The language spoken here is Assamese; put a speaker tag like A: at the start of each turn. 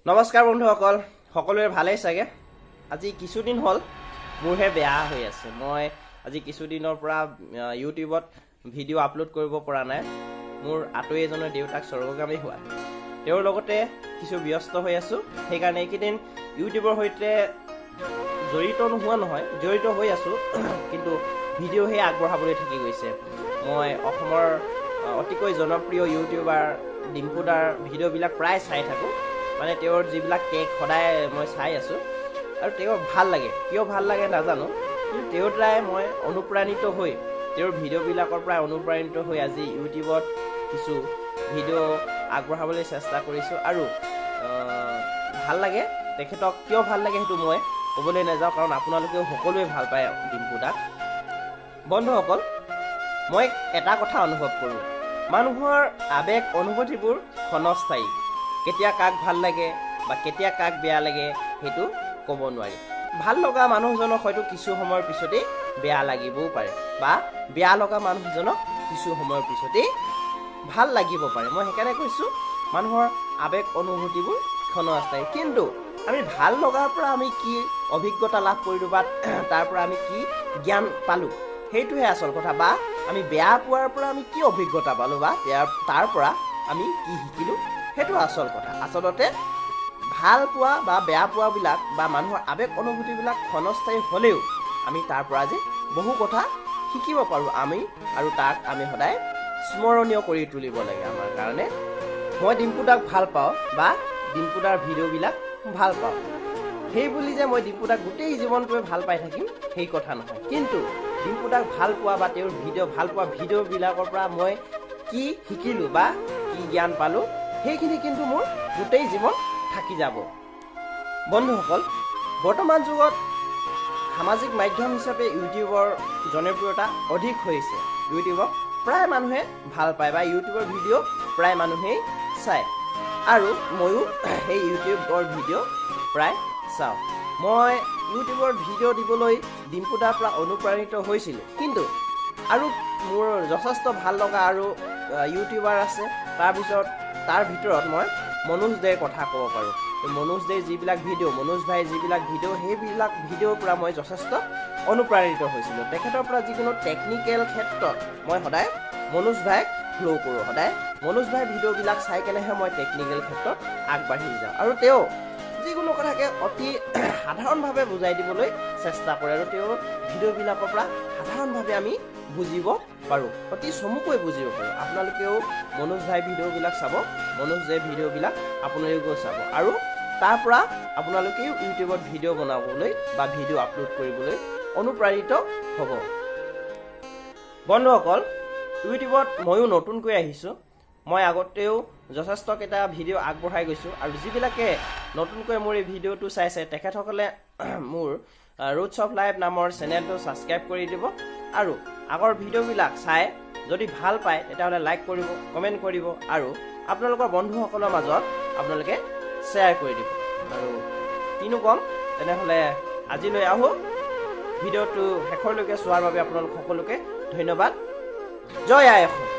A: নমস্কাৰ বন্ধুসকল, সকলোৰে ভালেই চাগে। আজি কিছুদিন হ'ল, মোৰহে বেয়া হৈ আছে। মই আজি কিছুদিনৰ পৰা ইউটিউবত ভিডিঅ' আপলোড কৰিব পৰা নাই। মোৰ আতৈ এজনৰ দেউতাক স্বৰ্গগামী হোৱা, তেওঁৰ লগতে কিছু ব্যস্ত হৈ আছোঁ। সেইকাৰণে এইকেইদিন ইউটিউবৰ সৈতে জড়িত নোহোৱা নহয়, জড়িত হৈ আছোঁ, কিন্তু ভিডিঅ'হে আগবঢ়াবলৈ থাকি গৈছে। মই অসমৰ অতিকৈ জনপ্ৰিয় ইউটিউবাৰ ডিম্পু দাৰ ভিডিঅ'বিলাক প্ৰায় চাই থাকোঁ। মানে তেওঁৰ যিবিলাক টেক সদায় মই চাই আছোঁ আৰু তেওঁৰ ভাল লাগে। কিয় ভাল লাগে নাজানো, কিন্তু তেওঁৰ দ্বাৰাই মই অনুপ্ৰাণিত হৈ, তেওঁৰ ভিডিঅ'বিলাকৰ পৰাই অনুপ্ৰাণিত হৈ আজি ইউটিউবত কিছু ভিডিঅ' আগবঢ়াবলৈ চেষ্টা কৰিছোঁ আৰু ভাল লাগে তেখেতক। কিয় ভাল লাগে সেইটো মই ক'বলৈ নাযাওঁ, কাৰণ আপোনালোকেও সকলোৱে ভাল পায় ডিম্পু দাক। বন্ধুসকল, মই এটা কথা অনুভৱ কৰোঁ, মানুহৰ আৱেগ অনুভূতিবোৰ ক্ষণস্থায়ী। কেতিয়া কাক ভাল লাগে বা কেতিয়া কাক বেয়া লাগে সেইটো ক'ব নোৱাৰি। ভাল লগা মানুহজনক হয়তো কিছু সময়ৰ পিছতেই বেয়া লাগিবও পাৰে বা বেয়া লগা মানুহজনক কিছু সময়ৰ পিছতেই ভাল লাগিব পাৰে। মই সেইকাৰণে কৈছোঁ, মানুহৰ আৱেগ অনুভূতিবোৰ ক্ষণস্থায়ী। কিন্তু আমি ভাল লগাৰ পৰা আমি কি অভিজ্ঞতা লাভ কৰিলোঁ বা তাৰ পৰা আমি কি জ্ঞান পালোঁ, সেইটোহে আচল কথা। বা আমি বেয়া পোৱাৰ পৰা আমি কি অভিজ্ঞতা পালোঁ বা তাৰ পৰা আমি কি শিকিলোঁ, সেইটো আচল কথা। আচলতে ভাল পোৱা বা বেয়া পোৱাবিলাক বা মানুহৰ আৱেগ অনুভূতিবিলাক ক্ষণস্থায়ী হ'লেও আমি তাৰ পৰা যে বহু কথা শিকিব পাৰোঁ আমি আৰু তাক আমি সদায় স্মৰণীয় কৰি তুলিব লাগে আমাৰ কাৰণে। মই ডিম্পু দাক ভাল পাওঁ বা ডিম্পু দাৰ ভিডিঅ'বিলাক ভাল পাওঁ, সেই বুলি যে মই ডিম্পু দাক গোটেই জীৱনটোৱে ভাল পাই থাকিম সেই কথা নহয়। কিন্তু ডিম্পু দাক ভাল পোৱা বা তেওঁৰ ভিডিঅ' ভাল পোৱা, ভিডিঅ'বিলাকৰ পৰা মই কি শিকিলোঁ বা কি জ্ঞান পালোঁ, সেইখিনি কিন্তু মোৰ গোটেই জীৱন থাকি যাব। বন্ধুসকল, বৰ্তমান যুগত সামাজিক মাধ্যম হিচাপে ইউটিউবৰ জনপ্ৰিয়তা অধিক হৈছে। ইউটিউবক প্ৰায় মানুহে ভাল পায় বা ইউটিউবৰ ভিডিঅ' প্ৰায় মানুহেই চায় আৰু ময়ো সেই ইউটিউবৰ ভিডিঅ' প্ৰায় চাওঁ। মই ইউটিউবৰ ভিডিঅ' দিবলৈ ডিম্পু দাৰ পৰা অনুপ্ৰাণিত হৈছিলোঁ, কিন্তু আৰু মোৰ যথেষ্ট ভাল লগা আৰু ইউটিউবাৰ আছে। তাৰপিছত তাৰ ভিতৰত মই মনোজ দেৰ কথা ক'ব পাৰোঁ। মনোজ দেৰ যিবিলাক ভিডিঅ', মনোজ ভাইৰ যিবিলাক ভিডিঅ', সেইবিলাক ভিডিঅ'ৰ পৰা মই যথেষ্ট অনুপ্ৰাণিত হৈছিলোঁ। তেখেতৰ পৰা যিকোনো টেকনিকেল ক্ষেত্ৰত মই সদায় মনোজ ভাইক ফ'ল' কৰোঁ। সদায় মনোজ ভাইৰ ভিডিঅ'বিলাক চাই কেনেহে মই টেকনিকেল ক্ষেত্ৰত আগবাঢ়ি যাওঁ আৰু তেওঁ যিকোনো কথাকে অতি সাধাৰণভাৱে বুজাই দিবলৈ চেষ্টা কৰে আৰু তেওঁৰ ভিডিঅ'বিলাকৰ পৰা সাধাৰণভাৱে আমি বুজিব পাৰোঁ, অতি চমুকৈ বুজিব পাৰোঁ। আপোনালোকেও মনোজ ভাইৰ ভিডিঅ'বিলাক চাব, মনোজ দেৰ ভিডিঅ'বিলাক আপোনালোকেও চাব আৰু তাৰ পৰা আপোনালোকেও ইউটিউবত ভিডিঅ' বনাবলৈ বা ভিডিঅ' আপলোড কৰিবলৈ অনুপ্ৰাণিত হ'ব। বন্ধুসকল, ইউটিউবত ময়ো নতুনকৈ আহিছোঁ। মই আগতেও যথেষ্টকেইটা ভিডিঅ' আগবঢ়াই গৈছোঁ আৰু যিবিলাকে নতুনকৈ মোৰ এই ভিডিঅ'টো চাইছে, তেখেতসকলে মোৰ ৰুটছ অফ লাইফ নামৰ চেনেলটো ছাবস্ক্ৰাইব কৰি দিব আৰু আগৰ ভিডিঅ'বিলাক চাই যদি ভাল পায়, তেতিয়াহ'লে লাইক কৰিব, কমেণ্ট কৰিব আৰু আপোনালোকৰ বন্ধুসকলৰ মাজত আপোনালোকে শ্বেয়াৰ কৰি দিব। আৰু কিনো ক'ম, তেনেহ'লে আজিলৈ আহোঁ। ভিডিঅ'টো শেষৰলৈকে চোৱাৰ বাবে আপোনালোক সকলোকে ধন্যবাদ। জয় আই অসম।